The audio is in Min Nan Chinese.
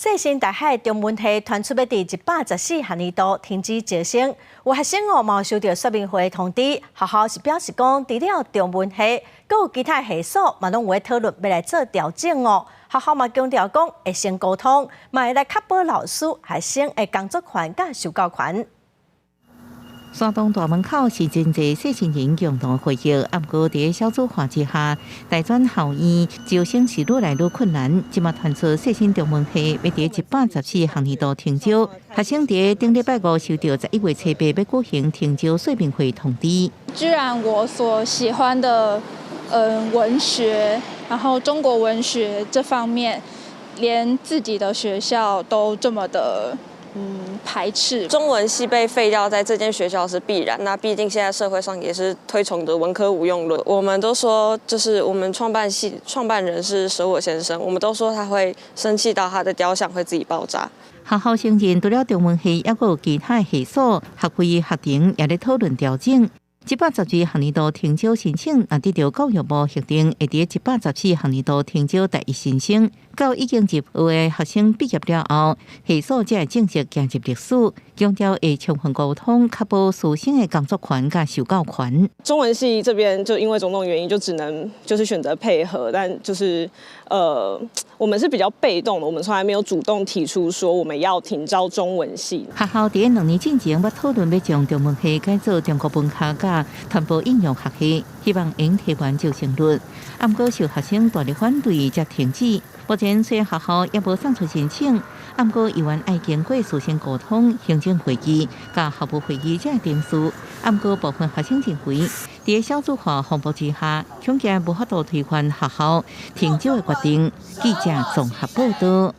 世新大學中文系傳出欲佇114學年度停止招生，有學生哦嘛收著說明會通知，學校是表示講，除了中文系，閣有其他系所嘛攏有咧討論欲來做調整哦。學校嘛強調講會先溝通，嘛會來確保老師、學生的工作權佮受教權。山東大門口是真濟世新人共同回憶，毋過佇少子化之下，大專校院招生是愈來愈困難。這馬傳出世新中文系欲佇114學年度停招，學生佇頂禮拜五收著11月初八欲舉行停招說明會通知。居然我所喜歡的文學，然後中國文學這方面，連自己的學校都這麼的排斥。中文系被廢掉，在這間學校是必然。那畢竟現在社會上也是推崇的文科無用論。我們都說，就是我們創辦系創辦人是舍我先生，我們都說他會生氣到他的雕像會自己爆炸。學校承認，除了中文系，猶閣有其他系所、學會、學程也咧討論調整。112學年度停招申請，若得著教育部核定，會佇114學年度停招大一新生。到已經入學的學生畢業了後，系所才會正式進入歷史。強調會充分溝通，確保師生的工作權佮受教權。中文系這邊就因為種種原因，就只能就是選擇配合，但就是我們是比較被動的，我們從來沒有主動提出說我們要停招中文系。學校佇2年進前，捌討論欲將中文系改做中國文學佮傳播應用學系，希望會提懸招生率。毋過受學生大力反對，才停止。目前雖然學校猶無送出申請，毋過猶原愛經過師生溝通、行政會議、佮校務會議才會定數。毋過部分學生認為，佇少子化風暴之下，恐驚無法度推翻學校停招的決定。記者綜合報導。